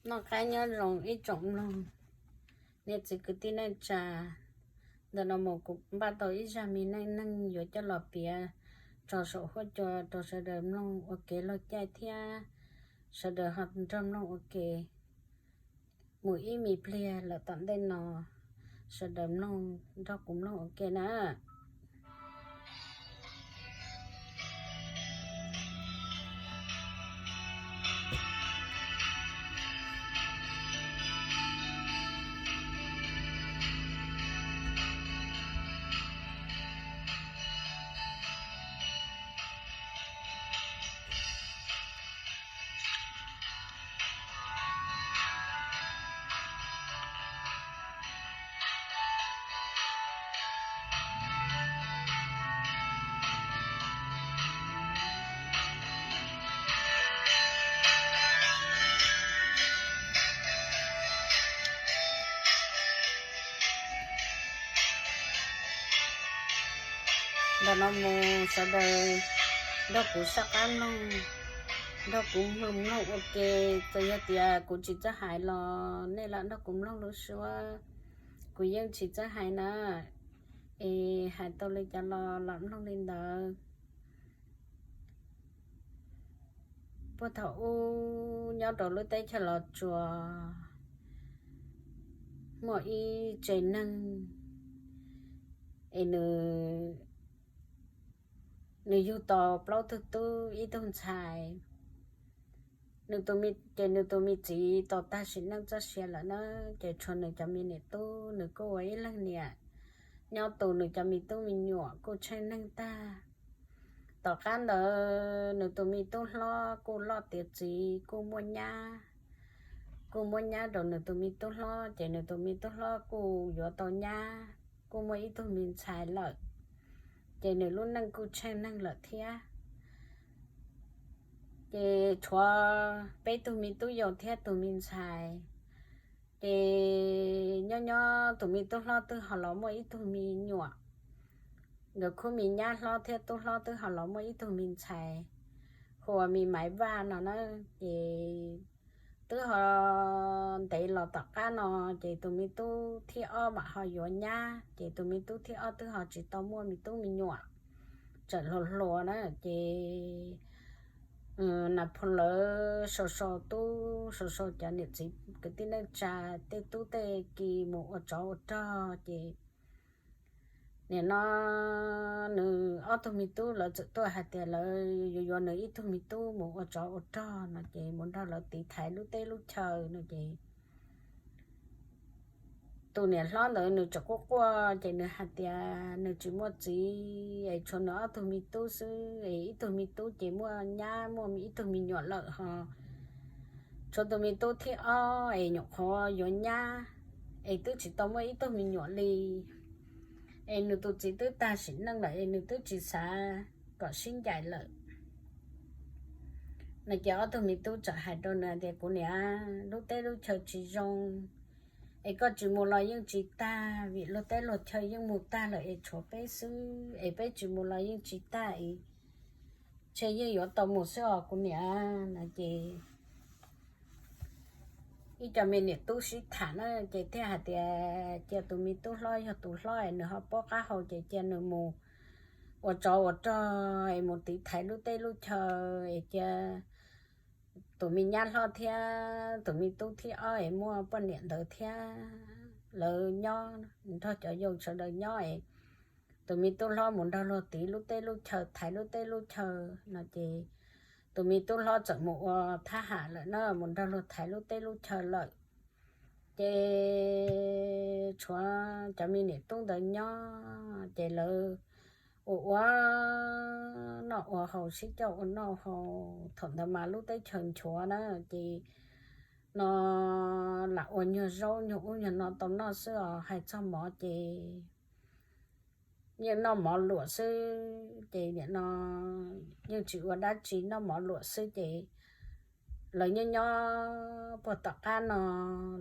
Noj qab nyob zoo ib tsoom mloog, niam txiv kwv tij neej tsa. Ntawm no mus kuv npaj tau ib zaj me neej neeg yuav coj los piav tso saum huab cua rau sawv daws mloog ua kev laug caij thiab sawv daws ho nrog mloog ua ke mus ib me pliag lawm tom ntej no. Sawv daws mloog, nrog kuv mloog ua ke na. Ntawm no mus sawv daws nrog kuv sab qab mloog, nrog kuv mloog ua ke. Txawm yog tias kuv tsis txawj hais los nej lam nrog kuv mloog lub suab, kuv yeej tsis txawj hais na. Es hais tau li cas los lam mloog li ntawd. Puag thaum ub nyob rau lub teb chaws Los Tsuas, muaj ib tsev neeg es nws, nws yug tau plaub tug tub ib tug ntxhais. Ces nws tus me txiv tau tag sim neej txoj sia lawm na, ces tshuav nws cov me niam tub, nws kuj ua ib leeg niam nyob tu nws cov me tub me nyuam kuj tsheej neeg tag. Tom qab ntawd nws tus me tub hlob kuj loj tiav txiv kuj muaj nyab, kuj muab nyab rau nws tus me tub hlob, ces nws tus me tub hlob kuj yuav tau nyab, kuj muaj ib tug me ntxhais lawm, ces nws lub neej kuj tsheej neeg lawm thiab. Ces tshuav peb tug me tub yau thiab tus me ntxhais. Ces nyob nyob tus me tub hlob twb ho los muaj ib tug me nyuam, nkawd khub me nyab hlob thiab tub hlob twb ho los muaj ib tug me ntxhais hu ua Me Maiv Vaj no na. Ces twb ho ntev los tom qab no, ces tus me tub thib ob mam ho yuav nyab, ces tus me tub thib ob twb ho tsis tau muaj me tub me nyuam, tseem hluas hluas na. Ces Nas Phoo lawv sau sau tub, sau sau cov niam txiv kwv tij neej tsa, tej tub tej ki mus ua tsov ua rog, ces nim no nws ob tug me tub lawv txawm tuaj hais tias lawv yuav yuav nws ib tug me tub mus ua tsov ua rog no, ces mus nrog lawv tiv thaiv lub teb lub chaw no. Ces tus niam hlob ntawd nws tseem quaj quaj, ces nws hais tias nws tsis muaj txiv es tshuav nws ob tug me tub xwb, es ib tug me tub ces muaj nyab muaj ib tug me nyuam lawm ho tshuav tus me tub thib ob es nyuam qhuav yuav nyab, es twb tsis tau muaj ib tug me nyuam li, es nws tus txiv twb tag sim neej lawm es nws twb tsis xav kom sib ncaim lawm no. Ces ob tug me tub txawm hais rau nws tias, Kuv niam, lub teb lub chaw tsis zoo, es koj tsis mus los yeej tsis tag, vim luag teb luag chaw yeej mus tag lawm es tshuav peb xwb, es peb tsis mus los yeej tsis tag, es ntshe yeej yuav tau mus xwb os kuv niam no. Ces ib co me niam tub sib tham na, ces thiaj hais tias cia tus me tub hlob yog tus hlob es nws ho paub qab hau, ces cia nws mus ua tsov ua rog es mus tiv thaiv lub teb lub chaw, es cia tus me nyab hlob thiab tus me tub thib ob es muaj poj niam ntawd thiab lawv nyob nrog cov yau sawv daws nyob es tus me tub hlob mus nrog luag tiv lub teb lub chaw, thaiv lub teb lub chaw no. Ces tus me tub hlob txawm mus ua thab ham lawm na, mus nrog luag thaiv lub teb lub chaw lawm. Ces tshuav cov me niam tub ntawd nyob, ces lawv ua ua noj ua haus, sib coj ua noj haus. Thaum ntawd mas lub teb chaws nchuav na, ces no lam ua nyuag zaub nyuag ub nyuag no tau noj xwb os. Hais txog mov ces yeej noj mov luam xwb, ces nim no yeej tsis ua dab tsi, noj mov luam xwb. Ces lawv nyob nyob puag tom qab no,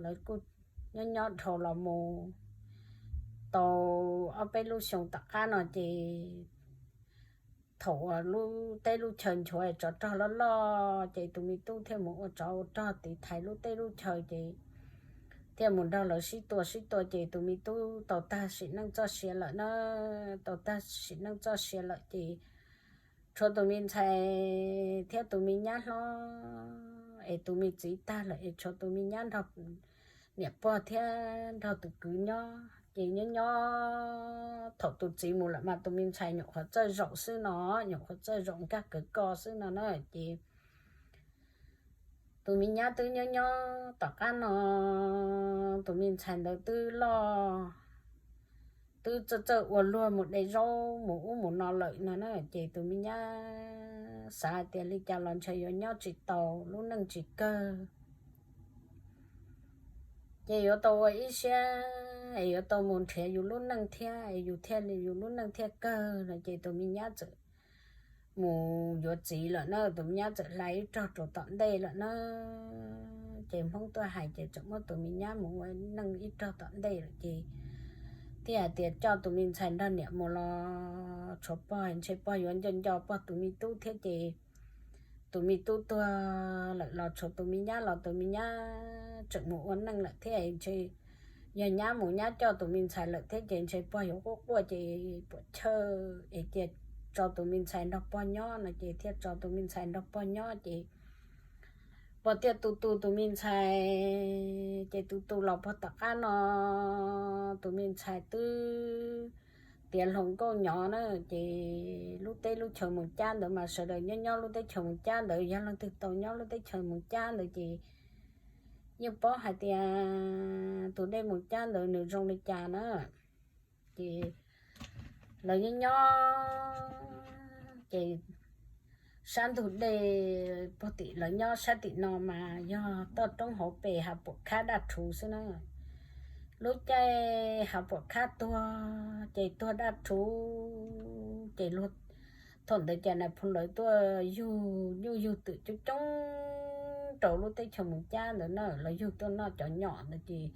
lawv kuj nyob nyob dhau los mus tau ob peb lub xyoo tom qab no, ces thaum uas lub teb lub chaw nchuav tsov rog loj loj ces tus me tub thiaj mus ua tsov ua rog tiv thaiv lub teb lub chaw ces thiaj mus nrog lawv sib tua sib tua ces tus me tub tau tag sim neej txoj sia lawm na. Tau tag sim neej txoj sia lawm ces tshuav tus me ntxhais thiab tus me nyab hlob es tus me txiv tag lawm es tshuav tus me nyab nrog niam pog thiab nrog tus kwv nyob ces nyob nyob thaum tus txiv mus lawm mas tus me ntxhais nyuam qhuav txawj zaum xwb no, nyuam qhuav txawj zaum nkag kawg ko xwb no na ces tus me nyab twb nyob nyob tom qab no tus me ntxhais ntawd twb loj twb txawj txawj ua luag mus de zaub mus ub mus no lawm no na ces tus me nyab xav hais tias li cas los ntshe yuav nyob tsis tau lub neej tsis kawg ces yuav tau ua ib siab es yuav tau mus nrhiav yus lub neej thiab es yus thiaj li yus lub neej thiaj kawg no ces tus me nyab txawm mus yuav txiv lawm na, tus me nyab txawm hla ib rog rau tom ntej lawm na ces Hmoob tuaj hais ces txawm muab tus me nyab mus ua neej ib rog tom ntej lawm ces thiaj hais tias coj tus me ntxhais nrog niam mus los tshuav pog ntshe pog yuav nco nco pog tus me tub thiab ces tus me tub tuag lawm los tshuav tus me nyab los tus me nyab tseem mus ua neej lawm thiab ntshe yog nyab mus nyab coj tus me ntxhais lawm thiab ces ntshe pog yuav quaj quaj ces puam chawj es cia tso tus me ntxhais nrog pog nyob no ces thiaj tso tus me ntxhais nrog pog nyob ces pog thiaj tu tu tus me ntxhais ces tu tu los pog tom qab no tus me ntxhais twb tiav hluas nkauj nyob na ces lub teb lub chaw Moos Cab ntawd mas sawv daws nyob nyob lub teb chaws Moos Cab ntawd yog leej twg tau nyob lub teb chaws Moos Cab ntawd ces yeej paub hais tias tus dej Moos Cab ntawd nws zoo li cas na ces lawv nyob nyob ces sab ntug dej pog tim lawv nyob sab tim no mas yog toj roob hauv pes hav puam khab daj rhuv xwb na. Lub caij hav puam khab tuag ces tuag daj rhuv ces thaum ntawd ces nais phoo lawv tuaj yug nyuj yug twm coob coob rau lub teb chaws Moos Cab ntawd na, lawv yug tuaj noj cov nyom ntawd ces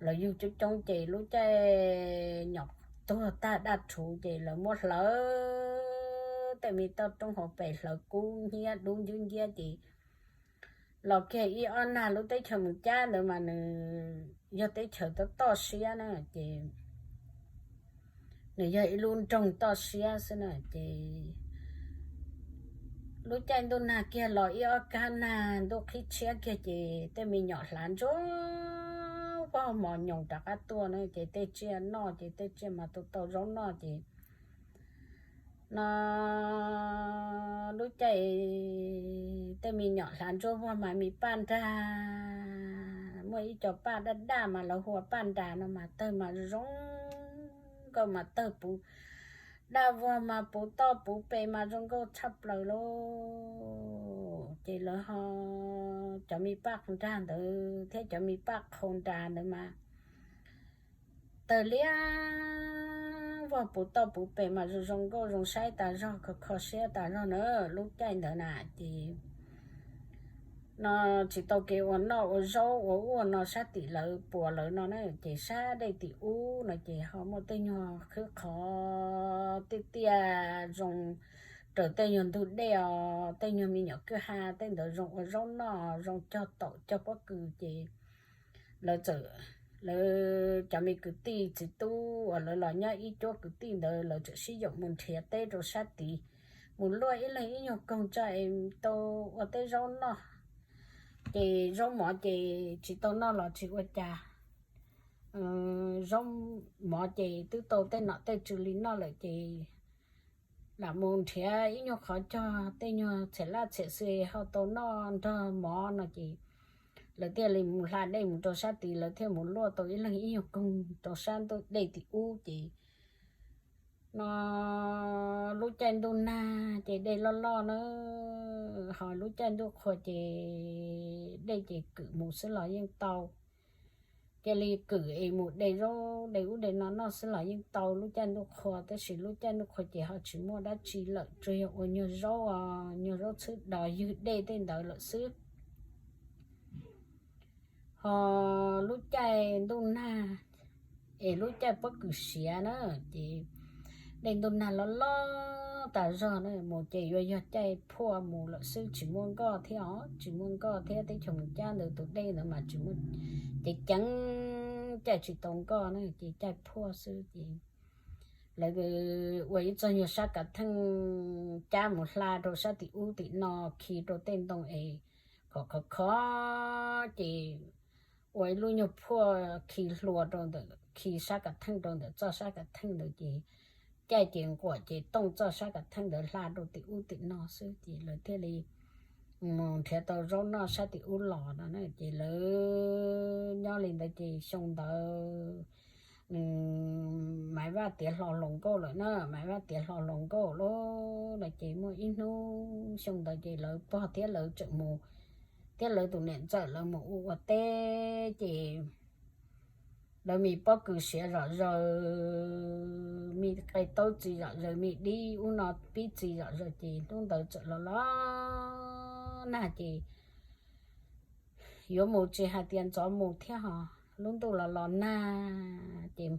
lawv yug coob coob ces lub caij nyom tuag tag daj rhuv ces lawv muab hlawv tej me toj roob hauv pes hlawv kub hnyiab dub ncwb nciab ces los kiag ib ob nag lub teb chaws Moos Cab ntawd mas nws yog teb chaws toj toj siab na ces nws yog ib lub nroog toj siab xwb na ces lub caij ntuj nag kiag los ib ob kab nag ntuj qhib tshiab kiag ces tej me nyom hlav ntsuag vog mos nyoos rov qab tuaj na ces tej tsiaj noj ces tej tsiaj mas tau tau zaub noj ces no lub caij tej me nyom hlav ntsuag vog mas me paj nrag, muaj ib co paj daj daj mas lawv hu ua paj nras no mas tawg mas zoo nkauj mas tawg puv daj vog mas puv toj puv pes mas zoo nkauj tshaj plaws lauj. Ces lawv ho cov me paj nrag ntawd thiab cov me paj qhau nras ntawd mas tawg liab vog puv toj puv pes mas zoo zoo nkauj zoo saib tas zog kho kho siab tas zog na lub caij ntawd na ces no tsis tau kev ua noj ua zaub ua ub ua no sab tim lawv puas lawv no na ces sab dej tim ub no ces ho muaj tej nyuag khwb qhov tiaj tiaj zoo raws tej nyuag ntug dej os, tej nyuag me nyuam kwj ha tej ntawd zoo ua zaub noj zoo cog taum cog pob kws ces lawv txawm, lawv cov me kwv tij txiv tub uas lawv los nyob ib cuab kwv tij ntawd lawv txawm sib yaum mus nrhiav teb rau sab tid, mus luaj ib leeg ib nyuag koog tso es tau ua teb zaub noj. Ces zaub mov ces tsis tau noj los tsis ua cas, zaub mov ces twb tau tej nom tej tswv li noj lawm ces lam mus nrhiav ib nyuag qhov cog tej nyuag txhiam laj txhiam xwm ho tau noj nrog mov no ces lawv thiaj li mus hla dej mus rau sab tid, lawv thiaj mus luaj tau ib leeg ib nyuag koog rau sab ntuj dej tim ub ces no lub caij ntuj nag ces dej loj loj na, ho lub caij ntuj qhua ces dej ces kwm mus xwb los yeej tau. Cia li kwm es mus de zaub de ub de no noj xwb los yeej tau lub caij ntuj qhua, tab sis lub caij ntuj qhua ces ho tsis muaj dab tsi lawm, tsuas yog ua nyuag zaub, nyuag zaub txhwb dos ywg dej tej ntawd lawm xwb. Ho lub caij ntuj nag es lub caij pob kws siav na, ces dej ntuj nag loj loj tas zog na, mus ces yuav yog caij phuaj mus lawm xwb, tsis muaj nkoj thiab os, tsis muaj nkoj thiab, teb chaws Moos Cab ntawd tus dej ntawd mas tsis muaj, ceev ceev, caij tsis tau nkoj na, ces caij phuaj xwb ces lawv ua ib txoj nyuag sab kav theej cab mus hla rau sab tim ub tim no, khi rau tej ntoo es khov khov khov ces ua ib lub nyuag phuaj khi hlua rau ntawm, khi sab kav theej rau ntawm txoj sab kav theej ntawd ces caij ces nquam ces tooj txoj sab kav theej ntawd hla rau tim ub tim no xwb ces lawv thiaj li mus nrhiav tau zaub noj sab tim ub los no na. Ces lawv nyob li ntawd ces xyoo ntawd Maiv Vaj tiav hlo hluas nkauj lawm na, Maiv Vaj tiav hlo hluas nkauj lawm no ces muaj ib hnub xyoo ntawd ces lawv pog thiab lawv tseem mus, thiab lawv tus niam ntxawm lawv mus ua ua teb ces lawv me pob kws siav zom zaws, me qe taub txi zom zaws, me dib ub no pib txi zom zaws ces hnub ntawd txawm los los nag ces yuav mus tsis hais tias ntxov mus thiab ho, lub ntuj los los nag ces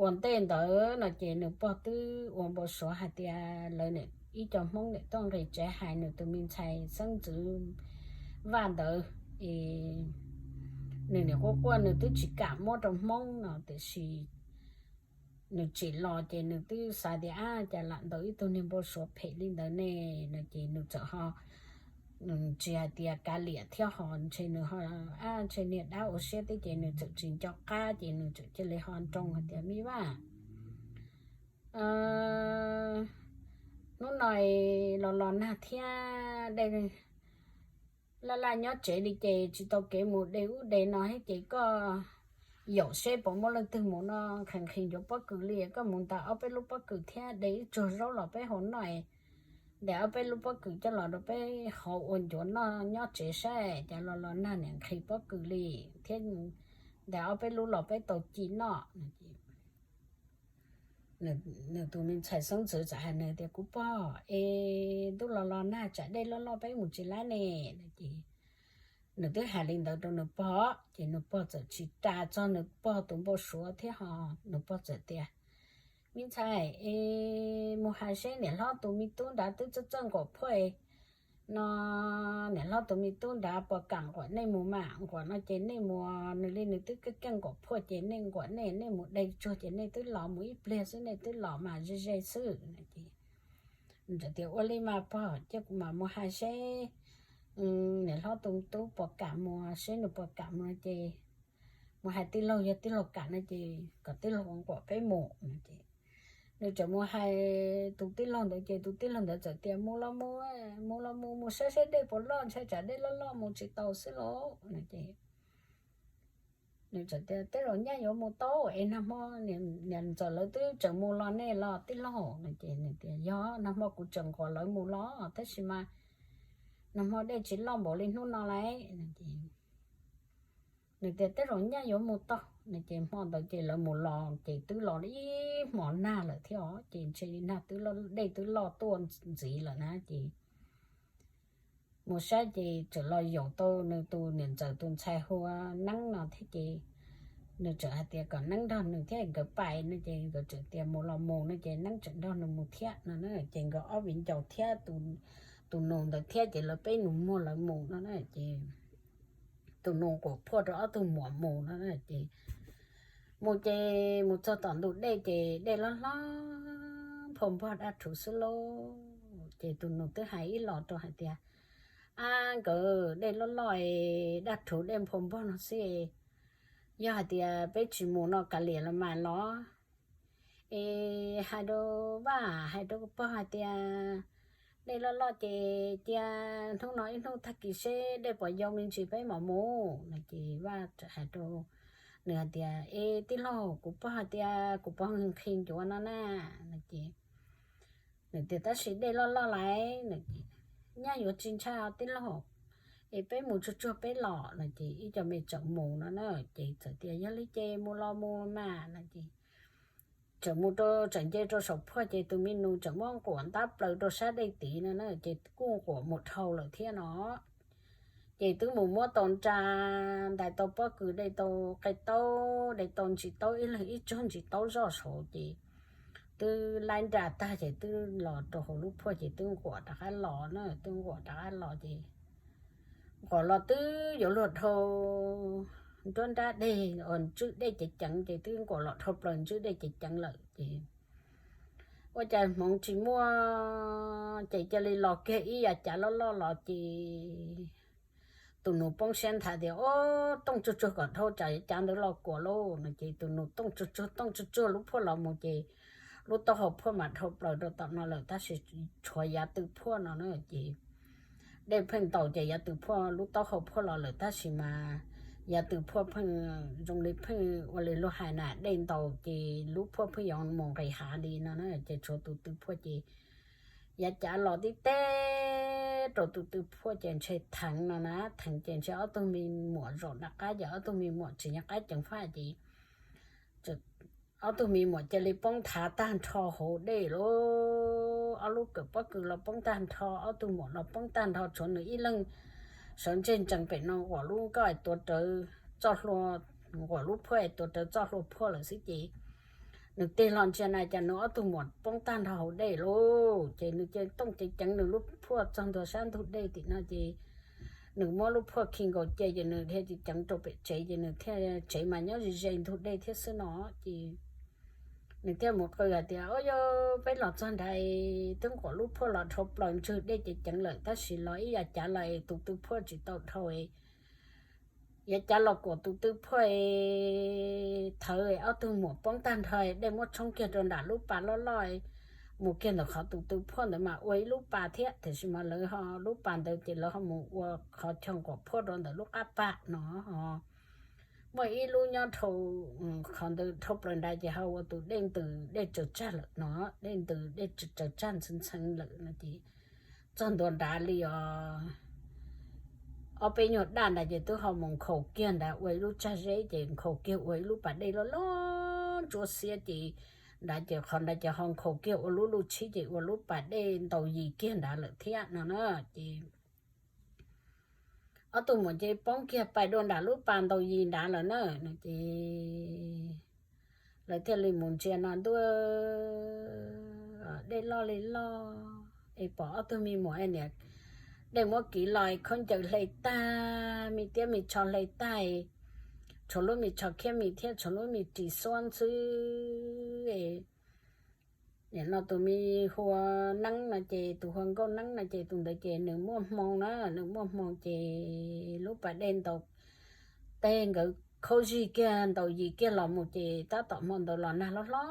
ua ntej ntawd no ces nws pog twb ua npau suav hais tias lawv ib co Hmoob niam toj nqis tsev hais nws tus me ntxhais xeeb ntxwv Vaj ntawd es nws niam quaj quaj nws twb tsis kam muab rau Hmoob no tiam sis nws tsim los ces nws twb xav tias ab cas lam ntaus ib tug niag npau suav phem li ntawd ne no ces nws txawm ho tsis hais tias kav liam thiab ho ntshe nws ho ab ntshe niag dab ua siab thiab ces nws txawm tsis nco qab ces nws txawm cia li ho nroo hais tias me Vaj, hnub no los los nag thiab dej laj laj nyob tsev li ces tsis tau kev mus de ub de no thiab ces koj yaum seb puas muaj leej twg mus no nqhis nqhis ncuav pob kws li, koj mus ntas ob peb lub pob kws thiab de ib tsuag zaub los peb hau noj, ntas ob peb lub pob kws coj los rau peb hau ua ncuav noj nyob tsev saib cas los los nag niam nqhis pob kws li thiab ntas ob peb lub los peb tau ci noj. Nws tus me ntxhais xeeb ntxwv txawm hais nws tias kuv pog es ntuj los los nag tsam dej loj loj peb mus tsis laib ne no ces nws twb hais li ntawd rau nws pog ces nws pog txawm tsis ras txog nws pog tus npau suav thiab ho nws pog txawm tias me ntxhais es mus hais seb niam hlob tus me tub nrad twb txawj txawj nquam phuaj no, niam hlob tus me tub nrad puas kam nquam nej mus mas nquam no ces nej mus, nws li nws twb keej keej nquam phuaj ces nej nquam nej, nej mus de tsuag ces nej twb los, mus ib pliag xwb nej twb los mas ze ze xwb no ces nws tias ua li mas pog cia kuv mam mus hais seb niam hlob tus tub puas kam mus, seb nws puas kam mus no ces mus hais tij laug, yog tij laug kam no ces kom tij laug nquam peb mus no ces nws txawm mus hais tus tij laug ntawd ces tus tij laug ntawd txawm tias mus los mus, mus los mus, mus saib saib dej puas loj, ntshai tsam dej loj loj mus tsis tau xwb lauj no ces nws txawm tias tej zaum nyaj yuav mus tau es nag hmo niam ntxawm lawv twb tseem mus los nej los tij laug no ces nws tias yog nag hmo kuv tseem nquam lawv mus los tab sis mas nag hmo dej tsis loj npaum li hnub no lauj no ces nws tias tej zaum nyaj yuav mus tau no ces hmo ntawd ces lawv mus los ces twb los ib hmos nag lawm thiab os ces ntshe li nag twb, dej twb loj tuaj ntxiv lawm na ces mus saib ces txawm los yaum tau nws tus niam ntxawm tus ntxhais hu ua Neeb no thiab ces nws txawm hais tias kom Neeb nrog nws thiab nkawd pais no ces nkawd txawm tias mus los mus no ces Neeb txawm nrog nws mus thiab no ces nkawd ob viv ncaus thiab tus nus ntawd thiab ces lawv peb nus muag lawv mus no ces tus nus quam phuaj rau ob tug muam mus no ces mus ces mus txog tom ntug dej ces dej loj hlob nphau npog daj rhuv xwb lauj. Ces tus nus twb hais ib los rau hais tias ab nkawd dej loj loj es daj rhuv dej nphau npog no xwb, yog hais tias peb tsis mus no kav liam los mas los es hais rau Vaj, hais rau pog hais tias dej loj loj ces cia hnub no ib hnub tag kis seb dej puas yau me ntsis peb mam mus no ces Vaj hais rau nws hais tias es tij laug kuv pog hais tias kuv pog nqhis ncuav no na no ces nws tias tab sis dej loj loj lawm no ces nyaj yuav tsis ntshai tij laug es peb mus tsuag tsuag peb los no ces ib co me txawm mus no na ces txawm tias yog li ces mus los mus mas no ces txawm mus rau txawm nce rau saum phuaj ces tus me nus txawm muab nquam ntab plaws rau sab dej tid no na ces kuj nquam mus dhau lawm thiab no ces twb mus muab tau nra, ntais tau pob kws, de tau qe taub, de tau ntsis taub, ib leeg ib tsuag ntsis taub zoj saud ces twb laib nra tag ces twb los rau hauv lub phuaj ces twb nquam rov qab los na, twb nquam rov qab los ces nquam los twb yuav luag dhau nruab nrab dej, ntswj dej ceev ceev ces twb nquam los dhau plaws ntswj dej ceev ceev lawm ces ua cas hmoov tsis muaj ces cia li los kiag ib yav cav loj loj los ces tus nus poob siab nthav tias, Ob, tooj tsuag tsuag kom dhau tsam cav ntawd los kuam lauj, no ces tus nus tooj tsuag tsuag tooj tsuag tsuag lub phuaj los mus ces lub taub hau phuaj mas dhau plaws rau tom no lawm tab sis tshuav yav tw phuaj no na ces dej pheej ntaus ces yav tw phuaj lub taub hau phuaj los lawm tab sis mas yav tw phuaj pheej zoo li pheej ua li luag hais na, dej ntaus ces lub phuaj pheej yuav mus nqis hav li no na ces tshuav tus tw phuaj ces yav cav los tib teb rau tus tw phuaj ces ntshe theev no na, theev ces ntshe ob tug me muam zaum nram qab ces ob tug me muam tsis nyob qab ceev faj ces ob tug me muam cia li poob nthav tag nrho hauv dej lauj. Ob lub kawm pob kws los poob tag nrho, ob tug muam los poob tag nrho, tshuav nws ib leeg sawv ntseg ntsees pem no nquam lub nkoj es tuav rawv txoj hlua, nquam lub phuaj es tuav rawv txoj hlua phuaj lawm xwb ces nws tig hlo ntsia na cas nws ob tug muam poob tag nrho hauv dej lauj. Ces nws cia tooj ceev ceev nws lub phuaj txog ntua sab ntug dej tim no ces nws muab lub phuaj khi nkaus cia ces nws thiaj ceev rau pem tsev ces nws thiaj, tsev mas nyob ze ze ntug dej thiab xwb no ces nws thiaj mus qw hais tias, Ub, yog peb los txog nrad twb nquam lub phuaj los dhau plaws ntswj dej ceev ceev lawm tab sis los ib yav cav los tus tw phuaj tsis tau dhau yav cav los kuam tus tw phuaj thawv ob tug muam poob tag nrho, dej muab tshoob kiag rau nram lub pas loj loj mus kiag ntawm qhov tus tw phuaj ntawd mas ua ib lub pas thiab tiam sis mas lawv ho lub pas ntawd ces lawv ho mus ua qhov chaw nquam phuaj rau ntawm lub qab pas no ho muaj ib lub nyob dhau qhov ntawd dhau plaws nrad ces ho ua tus dej ntws dej tsaws tsag lawm no, dej ntws dej tsaws tsag ntxhee ntxhee lawm no ces txog ntua nrad li os ob peb nyuag daj nrad ces twb ho mus nkhaus kiag nrad ua ib lub tsag zeb ces nkhaus kiag ua ib lub pas dej loj loj ntsuab xiab ces nrad ces qhov nrad ces ho nkhaus kiag ua lub luj tshib ces ua lub pas dej ntaus yis kiag nrad lawm thiab no na ces ob tug muam ces poob kiag pais dua nram lub pas ntaus yis nrad lawm na no ces lawv thiaj li mus ntsia no ntuj dej loj li loj es pom ob tug me muam niam dej muab kiv los khaub ncaws hle tag, me tiab me tsho hle tag, tshuav lub me tsho khiab mis thiab tshuav lub me ris xuab xwb. Nim no tus me hu ua Neeb no ces tus hu ua Nkauj Neeb no ces tus ntawd ces nws muaj hmoo na, nws muaj hmoo ces lub pas dej ntaus teg nkawd khaub zig kiag ntaus yis kiag los mus ces tab tom hmo ntawd los nag hlob hlob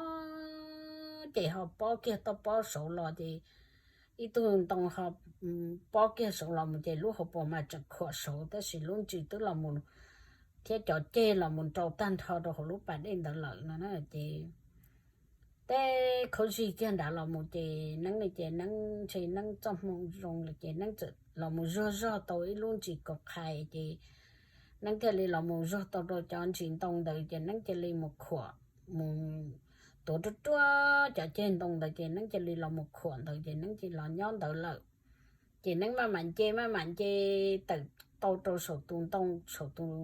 ces ho pob kiag toj pob saud los ces ib tug ntoo ho pob kiag saud los mus ces lub hauv paus mas tseem khuam saud tab sis lub ntsis twb los mus thiab cov ceg los mus rau tag nrho rau hauv lub pas dej ntawd lawm no na ces teb khaub zig kiag nrad los mus ces Neeb ne ces Neeb ntshe Neeb txoj hmoo zoo lawm ces Neeb txawm los mus zuag zog tau ib lub ntsis kaus qhais ces Neeb thiaj li los mus zuag tau rau cov ntsis ntoo ntawd ces Neeb cia li mus khuam mus tuav ruaj ruaj cov ceg ntoo ntawd ces Neeb cia li los mus khuam ntawd ces Neeb cia li los nyob ntawd lawm. Ces Neeb maj mam nce maj mam nce tawm tau rau saum tus ntoo saum tus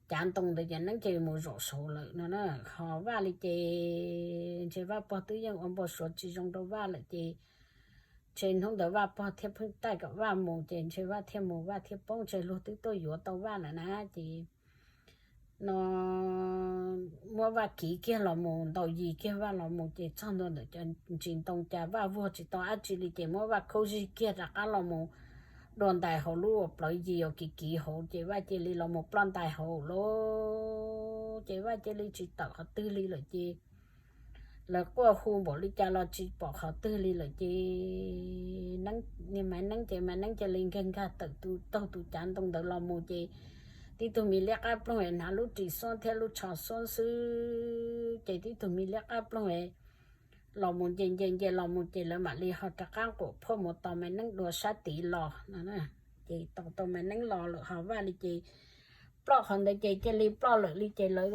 cav ntoo ntawd ces Neeb cia li mus zaum saud lawm no na. Ho Vaj li ces ntshe Vaj pog twb yeej ua npau suav tsis zoo rau Vaj lawm ces ntshe hnub ntawd Vaj pog thiaj pheej taij kom Vaj mus ces ntshe Vaj thiaj mus Vaj thiaj poob ntshe luag twb tuaj yuav tau Vaj lawm na ces no muab Vaj kiv kiag los mus ntaus yis kiag Vaj los mus ces txog ntua ntawm cov ntsis ntoo cas Vaj vuag tsis tau dab tsi li ces muab Vaj khaub zig kiag rov qab los mus dua ntais hauv lub plawv yis uas kiv kiv hauv ces Vaj cia li los mus ploj ntais hauv lawm ces Vaj cia li tsis tawm qhov twg li lawm ces lawv quaj hu npaum li cas los tsis pom qhov twg li lawm ces Maiv Neeb ces Maiv Neeb cia li nkag nkag tawm taug tus cav ntoo ntawd los mus ces tib tug me liab qab ploog es hnav lub ris xuab thiab lub tsho xuab xwb ces tib tug me liab qab ploog es los mus nce nce nce los mus ces lawv mam li ho rov qab nquam phuaj mus tos Maiv Neeb dua sab tid los no. Ces tos tau Maiv Neeb los lawm ho Vaj li ces ploj qhov ntawd ces cia li ploj lawm li ces lawv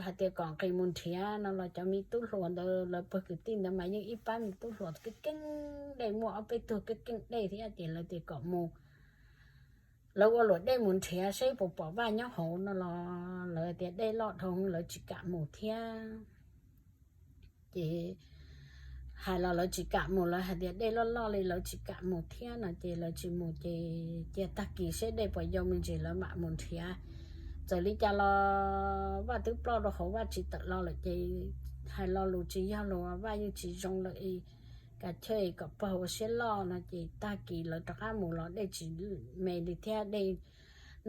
hais tias kom nqis mus nrhiav no los cov me tub hluas ntawd lawv pawg kwv tij ntawd mas yeej ib pab me tub hluas keej keej dej muaj ob peb tug keej keej dej thiab ces lawv tias kom mus, lawv ua luam dej mus nrhiav seb puas pom Vaj nyob hauv no los lawv tias dej loj dhau lawv tsis kam mus thiab. Ces hais los lawv tsis kam mus, lawv hais tias dej loj loj li lawv tsis kam mus thiab no ces lawv tsis mus ces cia tag kis seb dej puas yau me ntsis lawv mam mus nrhiav. Txawm li cas los Vaj twb ploj rau hauv, Vaj tsis tawm los lawm ces hais lo lus tsis yog los Vaj yeej tsis zoo lawm, kav chawj kom pog ua siab loj no ces tag kis lawv rov qab mus los dej tsis me li thiab, dej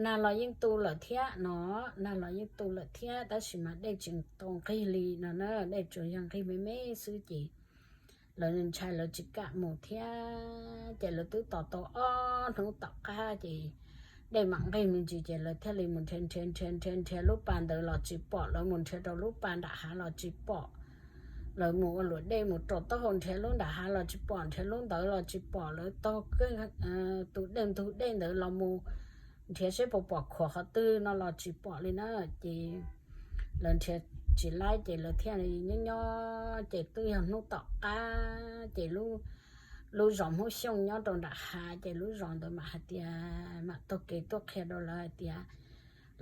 nag los yeej tu lawm thiab no, nag los yeej tu lawm thiab tab sis mas dej tsis tau nqig li no na, dej tsuas yog nqig me me xwb ces lawv ntshai lawv tsis kam mus thiab ces lawv twb tos tau ob hnub tom qab ces dej mam nqig me ntsis ces lawv thiaj li mus nrhiav nrhiav nrhiav nrhiav nrhiav lub pas ntawd los tsis pom, lawv mus nrhiav rau lub pas nram hav los tsis pom, lawv mus ua luam dej mus rau taub hau nrhiav lub nram hav los tsis pom, nrhiav lub ntawd los tsis pom, lawv taug tus dej ntug dej ntawd los mus nrhiav seb puas pom khuam qhov twg no los tsis pom li na ces lawv nrhiav tsis laib ces lawv thiaj li nyob nyob ces twb yog hnub tom qab ces lub zos Hmoob Xyooj nyob rau nram hav ces lub zos ntawd mam hais tias mam taug kev tuaj qhia rau lawv hais tias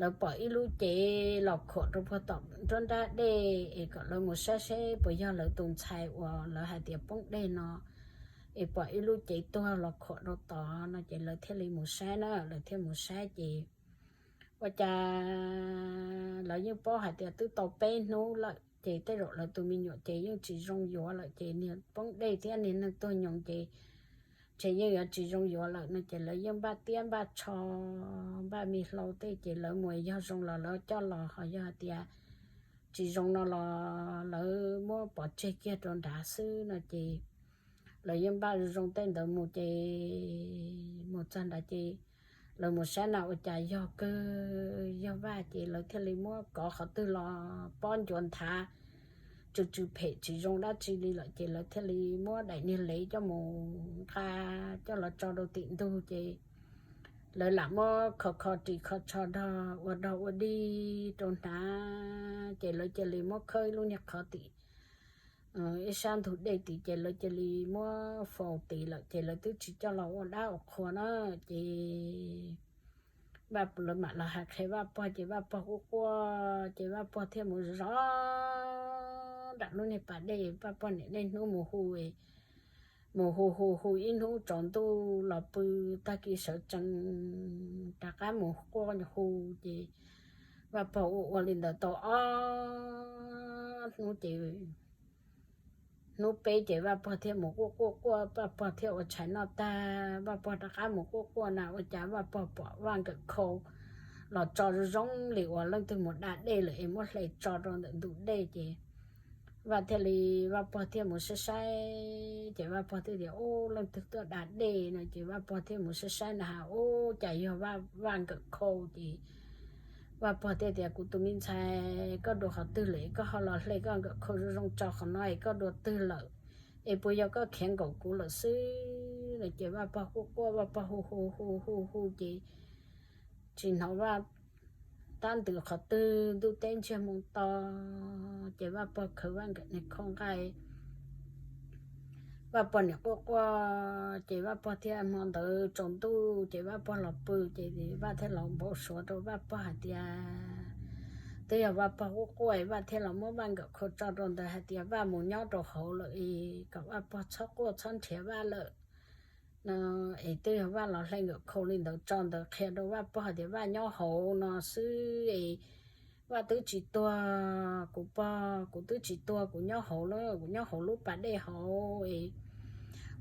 lawv pom ib lub cev los khuam rau puag tom nruab nrab dej es kom lawv mus saib seb puas yog lawv tus ntxhais uas lawv hais tias poob dej no es pom ib lub cev tuag los khuam rau tod no ces lawv thiaj li mus saib na, lawv thiaj mus saib ces ua cas lawv yeej paub hais tias twb tau peb hnub lawm ces tej zaum lawv tus me nyuam ces yeej tsis zoo yuav lawm ces niag poob dej thiab niag neeg tuag nyoos ces ntshe yeej yuav tsis zoo yuav lawm no ces lawv yeej npaj tiab npaj tsho npaj me hlau tej ces lawv mus yog zoo los lawv coj los, ho yog hais tias tsis zoo no los lawv muab pov tseg kiag rau nrad xwb no ces lawv yeej npaj zoo tej ntawd mus ces mus txog nrad ces lawv mus saib na ua cas yog kawg yog Vaj ces lawv thiaj li muab kov qhov twg los pob ncuav nthav tsw tsw phem tsis zoo dab tsi li lawm ces lawv thiaj li muab daim niag lev coj mus nqa coj los tso rau tim ntug ces lawv lam muab kho kho ris kho tsho dog ua dog ua dig rau hnav ces lawv cia li muab khawb ib lub niag qhov tim ib sab ntug dej tid ces lawv cia li muab faus tid lawm ces lawv twb tsis coj los ua dab ua qhua na ces Vaj, lawv mam los hais qhia Vaj pog ces Vaj pog quaj quaj ces Vaj pog thiaj mus zov nram lub niag pas dej, Vaj pog niam niaj hnub mus hu, mus hu hu hu ib hnub tsaus ntuj los pw, tag kis sawv tsees rov qab mus quaj hu ces Vaj pog ua ua li ntawd tau ob hnub ces hnub peb ces Vaj pog thiaj mus quaj quaj quaj, Vaj pog thiaj ua tshais noj tag Vaj pog rov qab mus quaj quaj na ua cas Vaj pog pom Vaj nkawm khau los tso zoo zoo li uas leej twg mus da dej lawm es muab hle tso rau ntawm ntug dej ces Vaj thiaj li, Vaj pog thiaj mus saib saib ces Vaj pog thiaj tias ub leej twg tuaj da dej no ces Vaj pog thiaj mus saib saib na has ub cas yog Vaj nkawm khau ces Vaj pog thiaj tias kuv tus me ntxhais koj dua qhov twg lawm es koj ho los hle koj nkawm khau zoo zoo tso qhov no es koj dua twg lawm es puas yog koj khiav nkaum kuv lawm xwb no ces Vaj pog quaj quaj Vaj pog hu hu hu hu hu ces tsis hnov Vaj tab ntws qhov twg ntuj teb ntsiag moo to ces Vaj pog khawv Vaj nkawm niag khau nqaij Vaj pog niam quaj quaj ces Vaj pog thiaj hmo ntawd tsaus ntuj ces Vaj pog los pw ces Vaj thiaj los npau suav rau Vaj pog hais tias twb yog Vaj pog quaj quaj Vaj thiaj los muab Vaj nkawm khau tso rau ntawd hais tias Vaj mus nyob rau hauv lawm es kom Vaj pog txhob quaj txhob nrhiav Vaj lawm no es twb yog Vaj los hle nkawm khau li ntawd tso ntawd qhia rau Vaj pog tias Vaj nyob hauv no xwb es Vaj twb tsis tuag kuv pog, kuv twb tsis tuag kuv nyob hauv lawm, kuv nyob hauv lub pas dej hauv es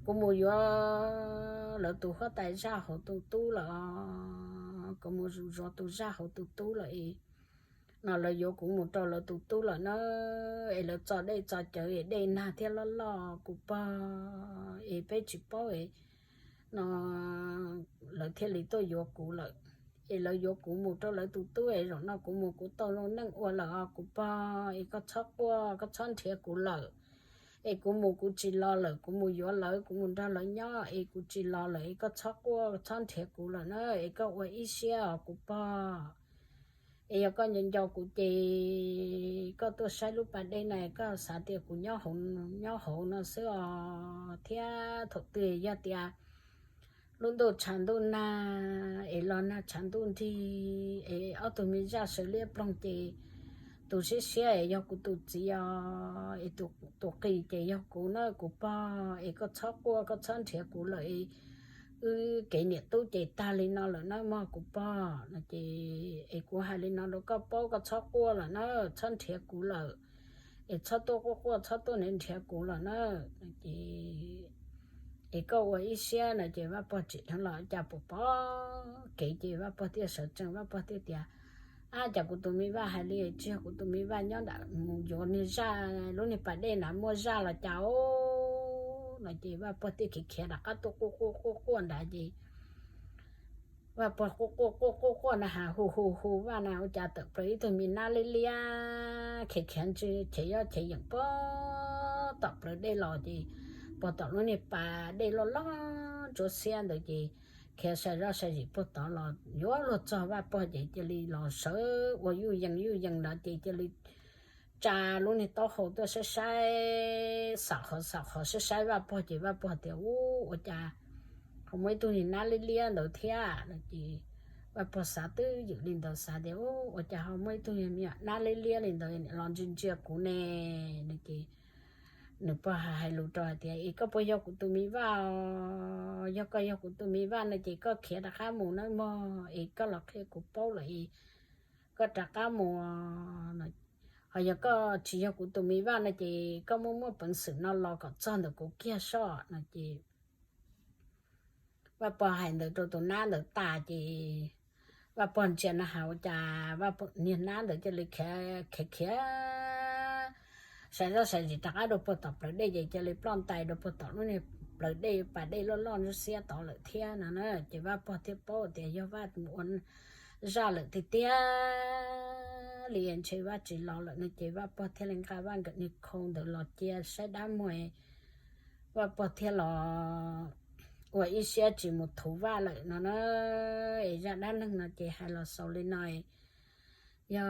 kuv mus yuav lawv tus huab tais zaj hauv tus tub lawm, kuv mus zov tus zaj hauv tus tub lawm es no lawv yuav kuv mus rau lawv tus tub lawm na es lawv txo dej txo cawv es dej nag thiab loj loj kuv pog es peb tsis paub es no lawv thiaj li tuaj yuav kuv lawm es lawv yuav kuv mus rau lawv tus tub es zaum no kuv mus kuv tau zoo neej ua lawm os kuv pog es koj txhob quaj koj txhob nrhiav kuv lawm es kuv mus kuv tsis los lawm, kuv mus yuav lawv kuv mus nrog lawv nyob es kuv tsis los lawm es koj txhob quaj txhob nrhiav kuv lawm na es koj ua ib siab os kuv pog. Es yog koj nco nco kuv ces koj tuaj saib lub pas dej na koj xav tias kuv nyob hauv no xwb os thiab thaum twg yog tias lub ntuj tshav ntuj nag es los nag tshav ntuj nrig es ob tug me zaj sawv liab ploog ces Tus siab siab es yog kuv tus txiv os, es tus qis ces yog kuv na kuv pog, es koj txhob quaj koj txhob nrhiav kuv lawm, wb kev niam tub ces tag li no lawm na mog kuv pog no ces, es kuv hais li no rau koj paub koj txhob quaj lawm na, txhob nrhiav kuv lawm, es txhob tuaj quaj quaj txhob tuaj nrhiav kuv lawm na. Ces es koj ua ib siab no ces Vaj Pog tsim dheev los cas pom pom kev ces Vaj Pog thiaj sawv tsees, Vaj Pog thiaj tias, Ab, cas kuv tus me Vaj hais li tsis yog kuv tus me Vaj nyob nram mus yuav niag zaj, lub niag pas dej na muaj zaj los cas os no ces Vaj Pog thiaj khiav khiav rov qab tuaj quaj quaj quaj quaj nrad ces Vaj Pog quaj quaj quaj quaj quaj na has hu hu hu Vaj na ua cas tawm plaws ib tug me nab liab liab khiav khiav ntsw khiav yob khiav yeem puag tom plawv dej los ces puag tom lub niag pas dej loj loj ntsuab xiab ntawd ces khiav sai zoj sai zis puag tod los yuav luag txog Vaj Pog ces cia li los sawv ua yuj yees yuj yees ntawd ces cia li tsa lub niag taub hau tuaj saib saib, xam qhov xam qhov saib saib Vaj Pog ces Vaj Pog tias, Ub, ua cas ho muaj ib tug niag nab liab liab ntawd thiab no ces Vaj Pog xav twb ywm li ntawd xav tias, Ub, ua cas ho muaj ib tug niag me nyuam nab liab liab li ntawd los ntsia ntsia kuv ne no ces nws pog hais lus rau hais tias, Es koj puas yog kuv tus me Vaj os? Yog koj yog kuv tus me Vaj no ces koj khiav rov qab mus nawb mog, es koj los qhia kuv paub lawm es koj rov qab mus. Ho yog koj tsis yog kuv tus me Vaj no ces koj muaj muaj peev xwm no los kom txog ntawm kuv kiag soj no ces Vaj Pog hais ntawd rau tus nab ntawd tas ces Vaj Pog ntsia na has ua cas niag nab ntawd cia li khiav khiav sai zoj sai zis rov qab rau puag tom plawv dej ces cia li ploj ntais rau puag tom lub niag plawv dej pas dej loj loj ntsuab xiab tod lawm thiab no na. Ces Vaj Pog thiaj paub tias yog Vaj mus ua zaj lawm tiag tiag li, ntshe Vaj tsis los lawm no ces Vaj Pog thiaj li nqa Vaj nkawm niag khau ntawd los cia saib dab muag, Vaj Pog thiaj los ua ib siab tsis mus thuv Vaj lawm no na. Es zaj dab neeg no ces hais los xaus li no. Yog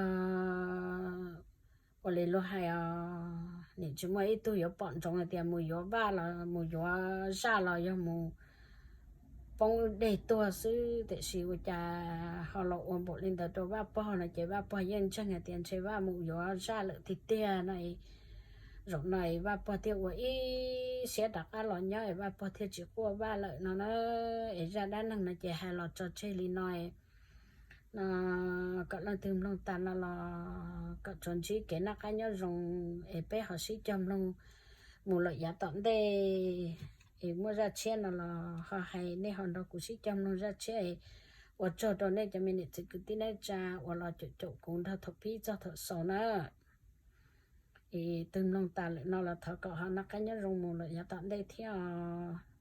ua li luag hais os, nim tsis muaj ib tug yuav pom ntsoov hais tias mus yuav Vaj los mus yuav zaj los yog mus poob dej tuag xwb, tiam sis ua cas ho los ua npaum li ntawd rau Vaj Pog no ces Vaj Pog yeej ntseeg hais tias ntshe Vaj mus yuav zaj lawm tiag tiag no. Zaum no es Vaj Pog thiaj ua ib siab rov qab los nyob es Vaj Pog thiaj tsis quaj Vaj lawm no na. Es zaj dab neeg no ces hais los tso tseg li no no, kom leej twg mloog tas no los kom tsuas ntsib kev noj qab nyob zoo, es peb ho sib cog mloog mus lawm yav tom ntej. Es muaj zaj tshiab no los ho hais nej ho nrog kuv sib cog mloog zaj tshiab. Ua tsaug rau nej cov me niam txiv kwv tij neej tsa uas los caum caum kuv nrog thaum pib txog thaum xaus na. Es twg mloog tas lawm no los thov kom ho noj qab nyob zoo mus lawm yav tom ntej thiab os.